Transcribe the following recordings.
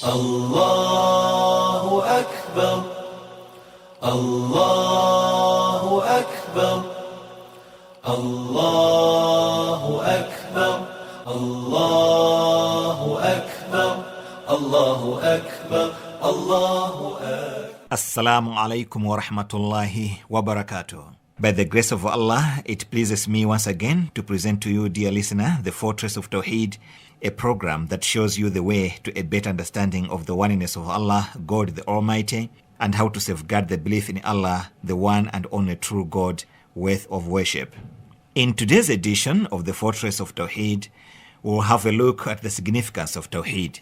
الله أكبر الله أكبر الله أكبر الله أكبر الله أكبر الله أكبر. Assalamu alaikum wa rahmatullahi wa barakatuh. By the grace of Allah, it pleases me once again to present to you, dear listener, the Fortress of Tawheed, a program that shows you the way to a better understanding of the oneness of Allah, God the Almighty, and how to safeguard the belief in Allah, the one and only true God, worth of worship. In today's edition of the Fortress of Tawheed, we'll have a look at the significance of Tawheed.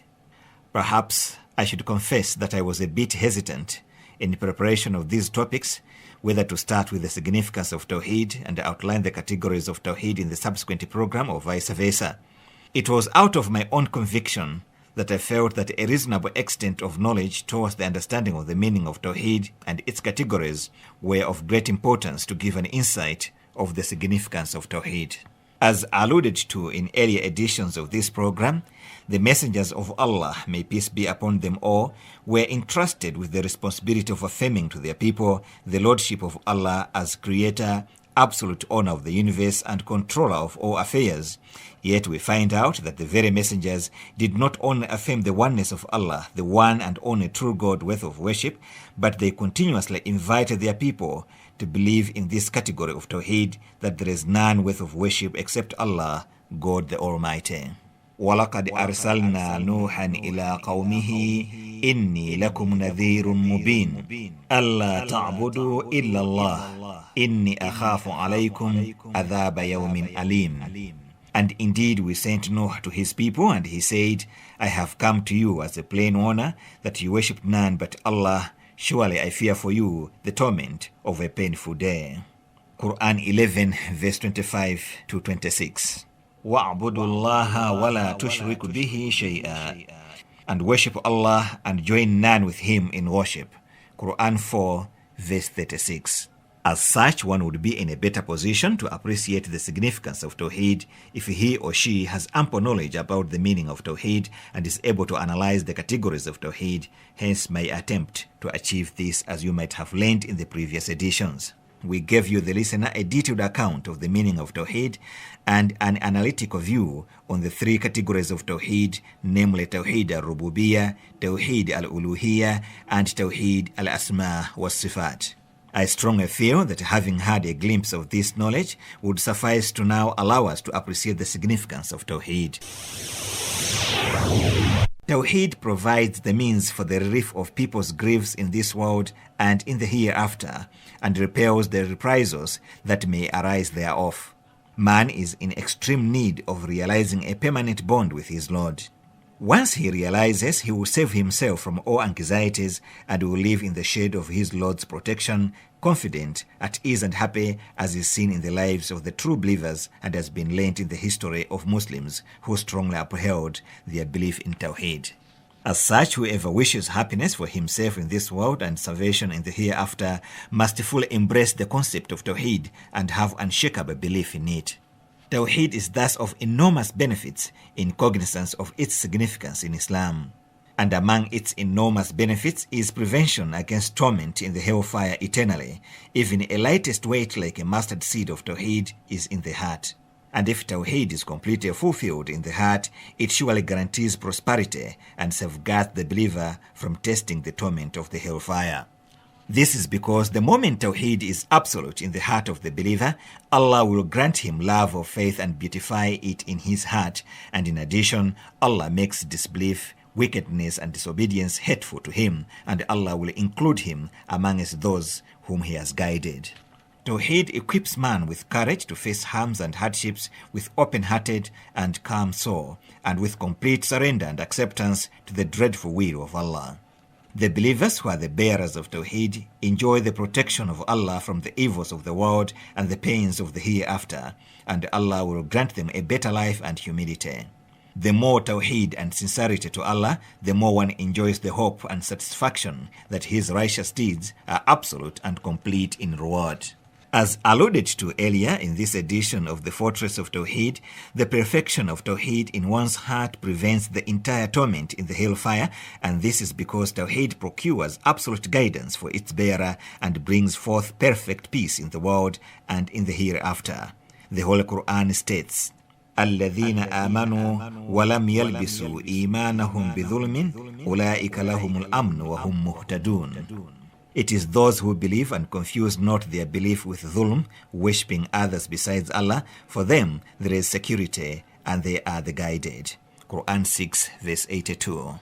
Perhaps I should confess that I was a bit hesitant in preparation of these topics, whether to start with the significance of Tawheed and outline the categories of Tawheed in the subsequent program or vice versa. It was out of my own conviction that I felt that a reasonable extent of knowledge towards the understanding of the meaning of Tawheed and its categories were of great importance to give an insight of the significance of Tawheed. As alluded to in earlier editions of this program, the messengers of Allah, may peace be upon them all, were entrusted with the responsibility of affirming to their people the lordship of Allah as creator, absolute owner of the universe and controller of all affairs. Yet we find out that the very messengers did not only affirm the oneness of Allah, the one and only true God worth of worship, but they continuously invited their people to believe in this category of Tawheed, that there is none worth of worship except Allah, God the Almighty. وَلَقَدْ أَرْسَلْنَا نُوحًا إِلَىٰ قَوْمِهِ إِنِّي لَكُمْ نَذِيرٌ مُبِينٌ أَلَّا تَعْبُدُوا إِلَّا اللَّهَ إِنِّي أَخَافُ عَلَيْكُمْ عَذَابَ يَوْمٍ أَلِيمٍ. And indeed we sent Noah to his people, and he said, I have come to you as a plain warner, that you worship none but Allah. Surely I fear for you the torment of a painful day. Quran 11 verse 25 to 26. وَاعْبُدُوا اللَّهَ وَلَا تُشْرِكُ بِهِ شَيْئًا. And worship Allah and join none with him in worship. Quran 4 verse 36. As such, one would be in a better position to appreciate the significance of Tawheed if he or she has ample knowledge about the meaning of Tawheed and is able to analyze the categories of Tawheed. Hence my attempt to achieve this, as you might have learned in the previous editions. We gave you, the listener, a detailed account of the meaning of Tawheed and an analytical view on the three categories of Tawheed, namely Tawheed al-Rububiyyah, Tawheed al-Uluhiyyah, and Tawheed al-Asma wa Sifat. I strongly feel that having had a glimpse of this knowledge would suffice to now allow us to appreciate the significance of Tawheed. Tawheed provides the means for the relief of people's griefs in this world and in the hereafter, and repels the reprisals that may arise thereof. Man is in extreme need of realizing a permanent bond with his Lord. Once he realizes, he will save himself from all anxieties and will live in the shade of his Lord's protection, confident, at ease and happy, as is seen in the lives of the true believers and has been learnt in the history of Muslims who strongly upheld their belief in Tawheed. As such, whoever wishes happiness for himself in this world and salvation in the hereafter must fully embrace the concept of Tawheed and have unshakable belief in it. Tawheed is thus of enormous benefits in cognizance of its significance in Islam. And among its enormous benefits is prevention against torment in the hellfire eternally. Even a lightest weight like a mustard seed of Tawheed is in the heart. And if Tawheed is completely fulfilled in the heart, it surely guarantees prosperity and safeguards the believer from tasting the torment of the hellfire. This is because the moment Tawheed is absolute in the heart of the believer, Allah will grant him love of faith and beautify it in his heart, and in addition, Allah makes disbelief, wickedness and disobedience hateful to him, and Allah will include him amongst those whom he has guided. Tawheed equips man with courage to face harms and hardships with open-hearted and calm soul, and with complete surrender and acceptance to the dreadful will of Allah. The believers who are the bearers of Tawheed enjoy the protection of Allah from the evils of the world and the pains of the hereafter, and Allah will grant them a better life and humility. The more Tawheed and sincerity to Allah, the more one enjoys the hope and satisfaction that his righteous deeds are absolute and complete in reward. As alluded to earlier in this edition of the Fortress of Tawheed, the perfection of Tawheed in one's heart prevents the entire torment in the hellfire, and this is because Tawheed procures absolute guidance for its bearer and brings forth perfect peace in the world and in the hereafter. The Holy Quran states, الذين آمنوا ولم يلبسوا إيمانهم بظلم أولئك لهم الأمن وهم مهتدون. It is those who believe and confuse not their belief with dhulm, worshipping others besides Allah. For them there is security and they are the guided. Quran 6 verse 82.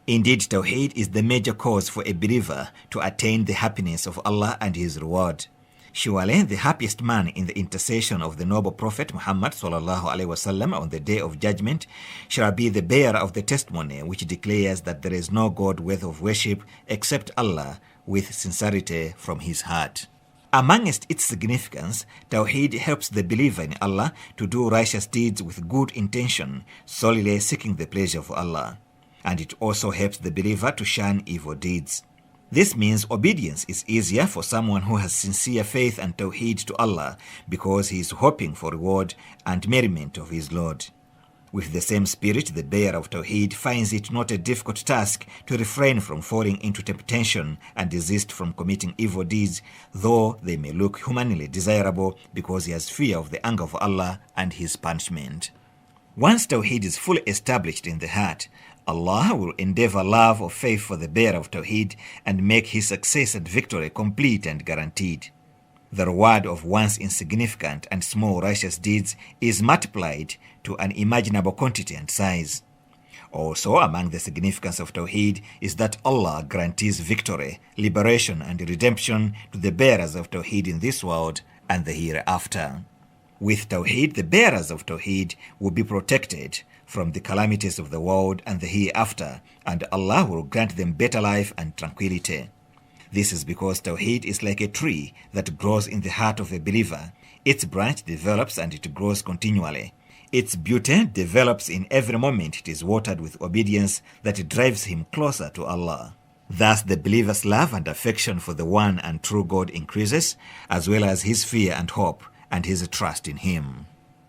Indeed, Tawheed is the major cause for a believer to attain the happiness of Allah and His reward. Surely the happiest man in the intercession of the noble Prophet Muhammad ﷺ on the day of judgment shall be the bearer of the testimony which declares that there is no God worthy of worship except Allah, with sincerity from his heart. Amongst its significance, Tawheed helps the believer in Allah to do righteous deeds with good intention, solely seeking the pleasure of Allah. And it also helps the believer to shun evil deeds. This means obedience is easier for someone who has sincere faith and Tawheed to Allah because he is hoping for reward and merriment of his Lord. With the same spirit, the bearer of Tawheed finds it not a difficult task to refrain from falling into temptation and desist from committing evil deeds, though they may look humanly desirable because he has fear of the anger of Allah and His punishment. Once Tawheed is fully established in the heart, Allah will endeavor love or faith for the bearer of Tawheed and make his success and victory complete and guaranteed. The reward of one's insignificant and small righteous deeds is multiplied to an imaginable quantity and size. Also, among the significance of Tawheed is that Allah guarantees victory, liberation, and redemption to the bearers of Tawheed in this world and the hereafter. With Tawheed, the bearers of Tawheed will be protected from the calamities of the world and the hereafter, and Allah will grant them better life and tranquility. This is because Tawheed is like a tree that grows in the heart of a believer. Its branch develops and it grows continually. Its beauty develops in every moment it is watered with obedience that drives him closer to Allah. Thus the believer's love and affection for the one and true God increases, as well as his fear and hope and his trust in Him.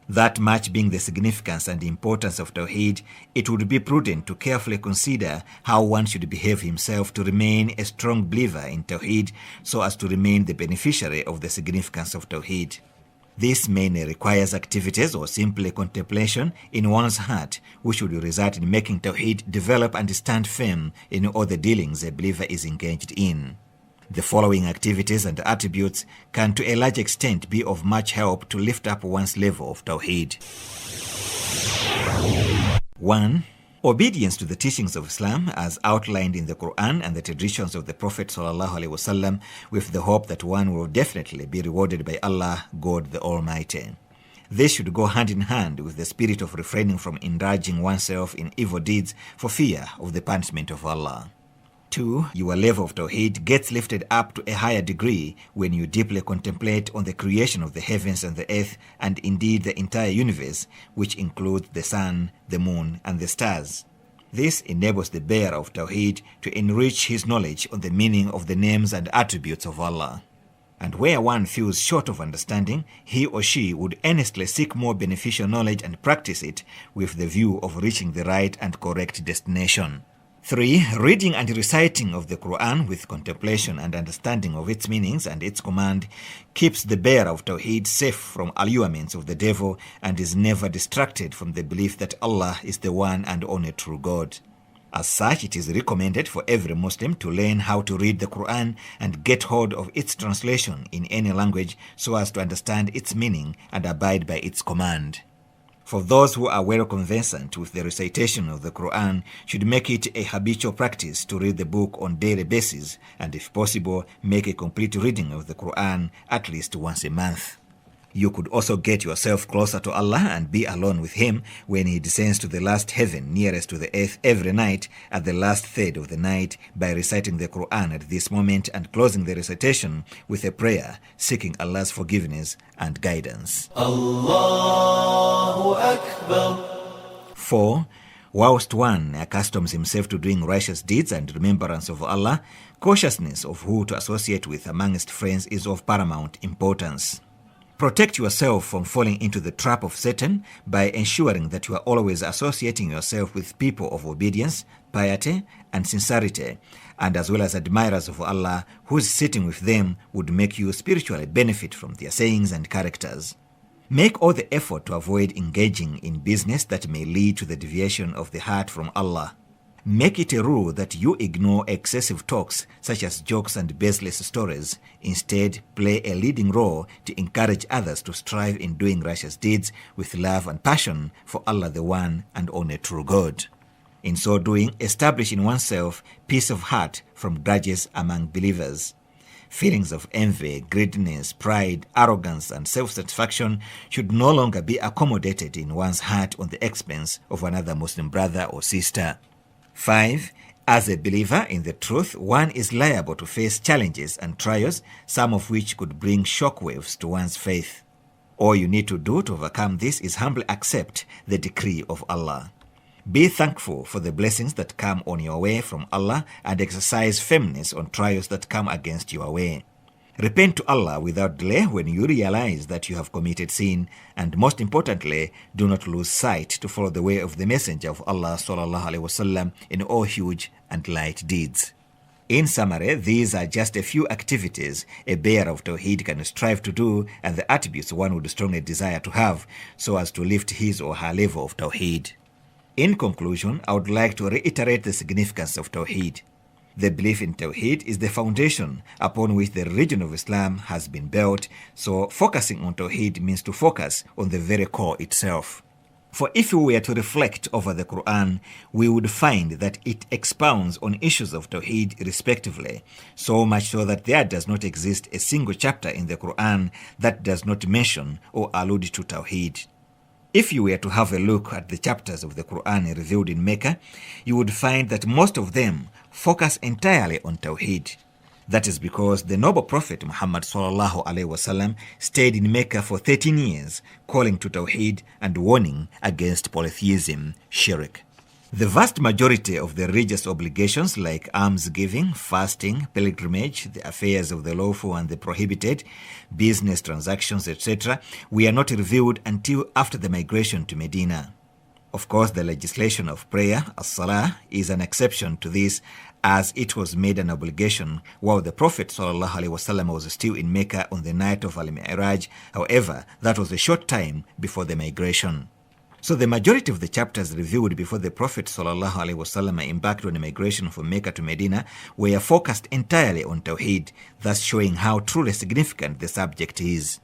That much being the significance and importance of Tawheed, it would be prudent to carefully consider how one should behave himself to remain a strong believer in Tawheed so as to remain the beneficiary of the significance of Tawheed. This mainly requires activities or simply contemplation in one's heart, which would result in making Tawheed develop and stand firm in all the dealings a believer is engaged in. The following activities and attributes can to a large extent be of much help to lift up one's level of Tawheed. 1. Obedience to the teachings of Islam as outlined in the Quran and the traditions of the Prophet ﷺ, with the hope that one will definitely be rewarded by Allah, God the Almighty. This should go hand in hand with the spirit of refraining from indulging oneself in evil deeds for fear of the punishment of Allah. 2. Your level of Tawheed gets lifted up to a higher degree when you deeply contemplate on the creation of the heavens and the earth, and indeed the entire universe, which includes the sun, the moon, and the stars. This enables the bearer of Tawheed to enrich his knowledge on the meaning of the names and attributes of Allah. And where one feels short of understanding, he or she would earnestly seek more beneficial knowledge and practice it with the view of reaching the right and correct destination. 3. Reading and reciting of the Quran with contemplation and understanding of its meanings and its command keeps the bearer of Tawheed safe from allurements of the devil and is never distracted from the belief that Allah is the one and only true God. As such, it is recommended for every Muslim to learn how to read the Quran and get hold of its translation in any language so as to understand its meaning and abide by its command. For those who are well conversant with the recitation of the Quran should make it a habitual practice to read the book on daily basis and, if possible, make a complete reading of the Quran at least once a month. You could also get yourself closer to Allah and be alone with Him when He descends to the last heaven nearest to the earth every night at the last third of the night by reciting the Quran at this moment and closing the recitation with a prayer seeking Allah's forgiveness and guidance. Allahu Akbar. 4. Whilst one accustoms himself to doing righteous deeds and remembrance of Allah, cautiousness of who to associate with amongst friends is of paramount importance. Protect yourself from falling into the trap of Satan by ensuring that you are always associating yourself with people of obedience, piety, and sincerity, and as well as admirers of Allah whose sitting with them would make you spiritually benefit from their sayings and characters. Make all the effort to avoid engaging in business that may lead to the deviation of the heart from Allah. Make it a rule that you ignore excessive talks such as jokes and baseless stories. Instead, play a leading role to encourage others to strive in doing righteous deeds with love and passion for Allah, the one and only true God. In so doing, establish in oneself peace of heart from grudges among believers. Feelings of envy, greediness, pride, arrogance, and self-satisfaction should no longer be accommodated in one's heart on the expense of another Muslim brother or sister. 5. As a believer in the truth, one is liable to face challenges and trials, some of which could bring shockwaves to one's faith. All you need to do to overcome this is humbly accept the decree of Allah. Be thankful for the blessings that come on your way from Allah and exercise firmness on trials that come against your way. Repent to Allah without delay when you realize that you have committed sin, and most importantly, do not lose sight to follow the way of the Messenger of Allah ﷺ in all huge and light deeds. In summary, these are just a few activities a bearer of Tawheed can strive to do and the attributes one would strongly desire to have so as to lift his or her level of Tawheed. In conclusion, I would like to reiterate the significance of Tawheed. The belief in Tawheed is the foundation upon which the religion of Islam has been built, so focusing on Tawheed means to focus on the very core itself. For if we were to reflect over the Quran, we would find that it expounds on issues of Tawheed respectively, so much so that there does not exist a single chapter in the Quran that does not mention or allude to Tawheed. If you were to have a look at the chapters of the Quran revealed in Mecca, you would find that most of them focus entirely on Tawheed. That is because the noble Prophet Muhammad ﷺ stayed in Mecca for 13 years, calling to Tawheed and warning against polytheism, shirk. The vast majority of the religious obligations like almsgiving, fasting, pilgrimage, the affairs of the lawful and the prohibited, business transactions, etc., were not revealed until after the migration to Medina. Of course, the legislation of prayer, as-salah, is an exception to this as it was made an obligation while the Prophet ﷺ was still in Mecca on the night of Al-Mi'raj. However, that was a short time before the migration. So the majority of the chapters revealed before the Prophet ﷺ embarked on a migration from Mecca to Medina were focused entirely on Tawheed, thus showing how truly significant the subject is.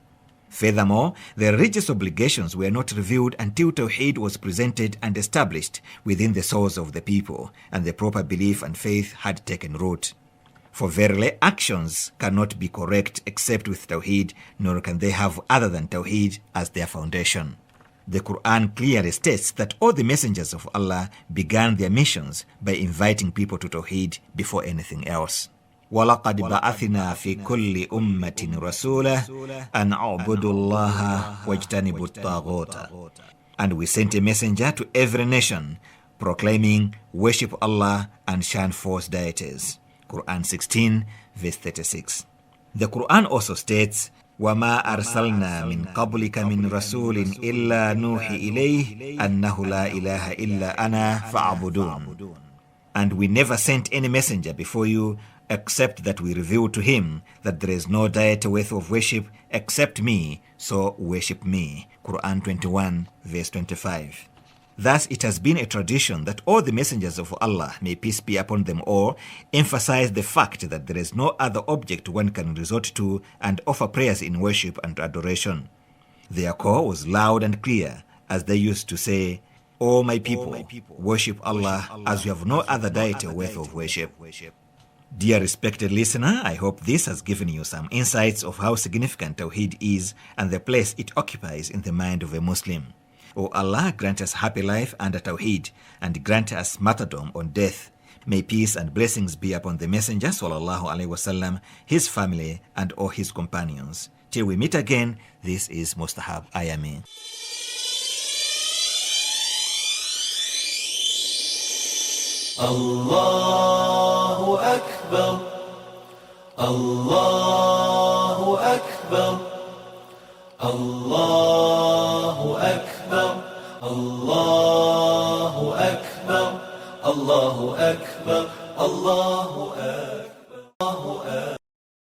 Furthermore, the religious obligations were not revealed until Tawheed was presented and established within the souls of the people, and the proper belief and faith had taken root. For verily, actions cannot be correct except with Tawheed, nor can they have other than Tawheed as their foundation. The Quran clearly states that all the messengers of Allah began their missions by inviting people to Tawheed before anything else. وَلَقَدْ بَعَثْنَا فِي كُلِّ أُمَّةٍ رَسُولًا أَنْ أَعْبُدُوا اللَّهَ وَاجْتَنِبُوا الطَّاغُوتَ. And we sent a messenger to every nation, proclaiming, worship Allah and shun false deities. Quran 16, verse 36. The Quran also states, وَمَا أَرْسَلْنَا مِنْ قَبْلِكَ مِنْ رَسُولٍ إِلَّا نُوحِي إِلَيْهِ أَنَّهُ لَا إِلَهَ إِلَّا أَنَا فَاعْبُدُونِ. And we never sent any messenger before you, except that we revealed to him that there is no deity worthy of worship except me, so worship me. Quran 21, verse 25. Thus, it has been a tradition that all the messengers of Allah, may peace be upon them all, emphasize the fact that there is no other object one can resort to and offer prayers in worship and adoration. Their call was loud and clear, as they used to say, O my people, worship Allah as you have no other deity worthy of worship. Dear respected listener, I hope this has given you some insights of how significant Tawheed is and the place it occupies in the mind of a Muslim. O Allah, grant us happy life under Tawheed and grant us martyrdom on death. May peace and blessings be upon the Messenger ﷺ, his family and all his companions. Till we meet again, this is Mustahab Ayami. الله أكبر الله أكبر الله أكبر الله أكبر الله أكبر الله أكبر الله